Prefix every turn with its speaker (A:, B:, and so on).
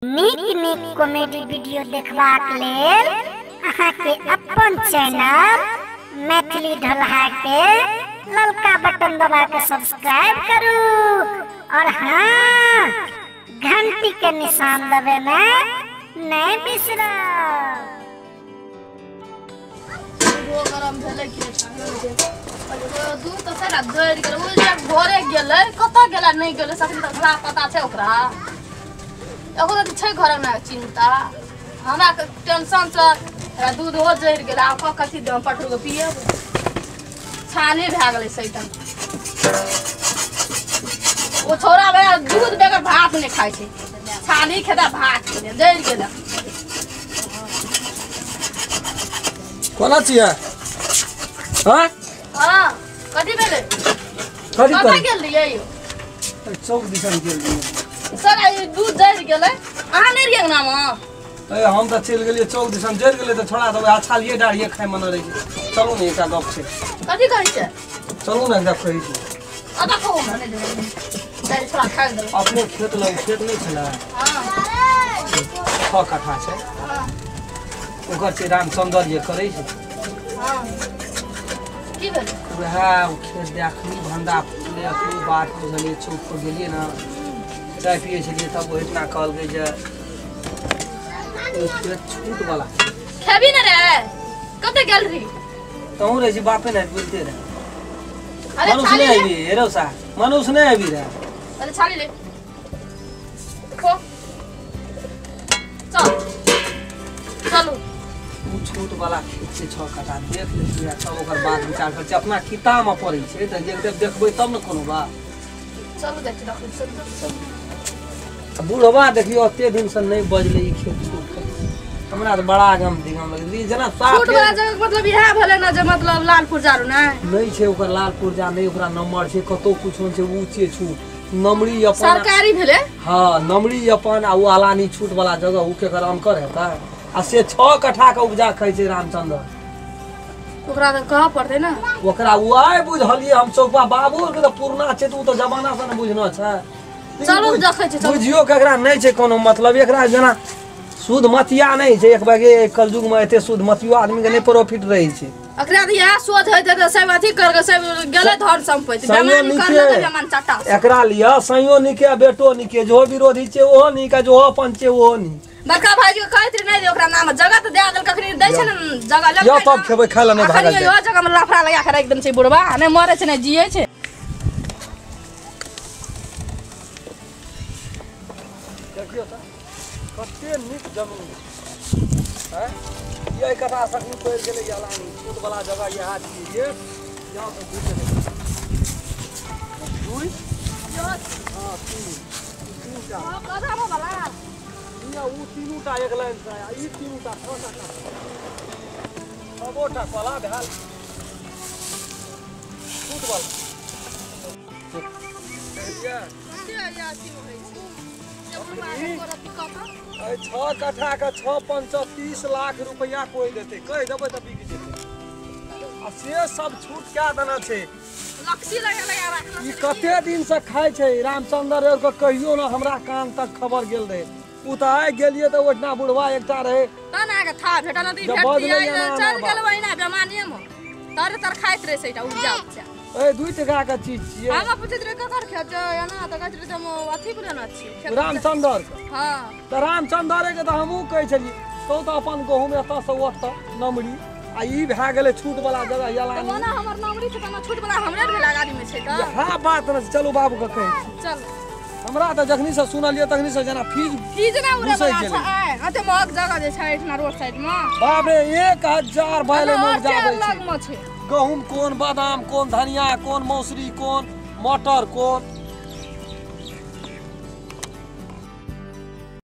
A: नीक नीक comedy video देखबाक लेल अहाँके अपन चैनल मैथिली ढोलहा के ललका बटन दबा के सब्सक्राइब करू और हाँ, घंटी के निशान दबे में नहीं बिसरब।
B: गरम भेलै कि दूध तऽ सारा जरि गेलै। ओ जे घरे गेलै, कतऽ गेलै नहि गेलै सखनी तऽ हमरा पता छै। ओकरा एगो तऽ छै घरमे चिन्ता, हमरा टेंशन से दूध हो जरि गेलै। आब कथी देब पटरू के पियब, छाने भए गेलै सैतन। ओ छौड़ा भए दूध बगैर भात नहि खाइ छै, छाली खेता भात खेतै, जरि गेलै।
C: कोना छियै? हाँ
B: हाँ, कथी भेलै?
C: कथी
B: कतऽ गेल रहियै यौ?
C: चौक दिसन गेल रहियै
B: सर। ई दूध जरि गेलै, अहाँ नहि रहियै अंगनामे?
C: ए हम तऽ चलि गेलियै चौक दिसन, जरि गेलै तऽ छोड़ा देबै। अच्छा लिए डारिये खाइ मने रहै छै। चलू ने, एकटा गप छै।
B: कथी कहै छै?
C: चलू ने, एकटा कहै छै।
B: अतऽ कहू ने, नहि देबै दालि छोड़ा खाइ देबै।
C: अपने खेत लग खेत नहि छलै?
B: हाँ,
C: 6 कट्ठा छै।
B: हाँ,
C: ओकर छै रामचंद्र जे करै छै।
B: हाँ, की भेलै?
C: वएह ओ खेत देखली, भंडा फुटलै। अखनी बात बुझलियै, चौक पर गेलियै ने, चाय पियै छलियै, तब ओहिठिना कहलकै जे ओ खेत छूट वाला।
B: खेबी ने रे? कतऽ गेल रही?
C: तहूँ रहै छी, बापे ने बोलते रहे।
B: अरे
C: मनुष
B: छाली
C: नहि
B: ले।
C: आबी हेरो सा, मनुष नहि आबी रहे।
B: अरे छाली ले, खो, चल चलू।
C: ओ छूट वाला खेत छै 6 कट्ठा, देख लेतियै तब ओकर बात विचार करै छै। अपना किताबमे पड़ै छै तऽ एक बेर देखबै तब ने कोनो बात।
B: चलू जाइ छी, देखू, चलू चलू।
C: आ बुढ़वा देखियौ, ओते दिनसँ नहि बजलै ई खेत छूट के। हमरा तऽ बड़ा गम दिगम लगलै जेना
B: छूट
C: साफे
B: वाला जगह के मतलब इएह भेलै ने जे मतलब लाल पुर्जा रू नहि
C: नहि छै। ओकर लाल पुर्जा नहि, ओकरा नंबर छै, कतौ कुछो छै। ऊ छै छूट नमरी अपन
B: सरकारी भेलै।
C: हाँ, नमरी अपन आ ओ अलानी छूट वाला जगह ऊ केकर अनकर हेतै? आ से 6 कट्ठा के उपजा खाइ छै रामचंद्र।
B: ओकरा तऽ कहऽ पड़तै ने।
C: ओकरा ओ आइ बुझलियै हम चौपा बाबू के तऽ पुरना छै, तऽ ओ तऽ जमाना से ने बुझना छै।
B: चलू देखै छी, चलू।
C: बुझियो के एकरा नहि छै कोनो मतलब। एकरा जेना शुद्ध मतिया नहि छै। एक बागे कलयुग में एते शुद्ध मतियो आदमी के नहि प्रॉफिट रहै छै।
B: एकरा तऽ इएह सोच होइत हेतै, सब अथी कर के सब गेलै धन सम्पत्ति
C: संयो
B: बेमानी
C: नीके।
B: करलकै, बेमान चट्टा।
C: एकरा लिअ सैयो नीके आ बेटो नीके, जो विरोधी छै ओहो नीक आ जो अपन छै ओहो नीक।
B: बड़का भाईजी के कहैत रही नहि जे ओकरा नाम जगह तऽ दए देल, कखनी दै छै ने जगह
C: यौ
B: लेलकै
C: तब
B: ने।
C: खेबै, खाय लए नहि
B: अखन
C: भागल
B: इहो
C: जाय।
B: जगह में लफड़ा लगा के राखि देने छै बुढ़बा, नहि मरै छै नहि जियै छै।
C: देखियौ तऽ कते नीक जमीन छै। आँय? ई एहि कट्ठा सखनी पड़ि गेलै अलानी छूट वाला जगह इएह छियै। एक यहाँ से दू चलै दुइ, हाँ तीन, ई तीनटा ई आ ऊ तीनूटा एक लाइन से आ ई तीनूटा 6 कट्ठा, छबोटा कला भेल छूट वाला। बुझलियै? एहि 6 कट्ठा के 6 पंच 30 लाख रुपया कोई देतै, कहि देबै तऽ बिक जेतै। आ से सब छूट कए देने छै।
B: लक्सी लगा लगा राखना।
C: ई कते दिन से खाइ छै रामचंद्र के कहियो ना हमरा कान तक खबर गेल रहे। उ तऽ आइ गेलियै तऽ ओहिठिना बुढ़वा एकटा रहे।
B: तहन अहाँके था भेटल नहि तऽ ई
C: जब
B: भेटतियै
C: बजलै एना एना
B: चलि
C: बात।
B: गेल ओहिना बेमानिएमे तर तर खाइत रहै छै एकटा उपजा उपजा।
C: ए 2 टका के चीज छियै।
B: हमरा पूछैत रहै ककर खेत छै एना, तऽ कहैत रहै जे हम अथी के लेने छियै खेत।
C: रामचंद्र के?
B: हाँ।
C: तऽ रामचंद्रे के तऽ हमहूँ कहै छलियै, तो तऽ अपन गहूँम एतऽ से ओतऽ नमरी आ ई भए गेलै छूट वाला जगह
B: तऽ
C: यलानी।
B: ओना हमर नमरी छै तऽ छूट वाला हमरे भेला गाड़ी में छै तऽ
C: इएह बात ने छै। चलू बाबू के कहै छी।
B: चल।
C: हमरा तऽ जखनी से सुनलियै तखनी से जेना फीज
B: फीज ना उड़े
C: घुसै
B: वाला
C: गेलै।
B: छै। आइ एते महग जगह जे छै एहिठिना रोड साइड में।
C: बाप रे, 1000 भाई
B: और
C: उपजाबै छै
B: लग में छै।
C: गहूँम कोन, बादाम कोन, धनिया कोन, मौसरी कोन, मटर कोन।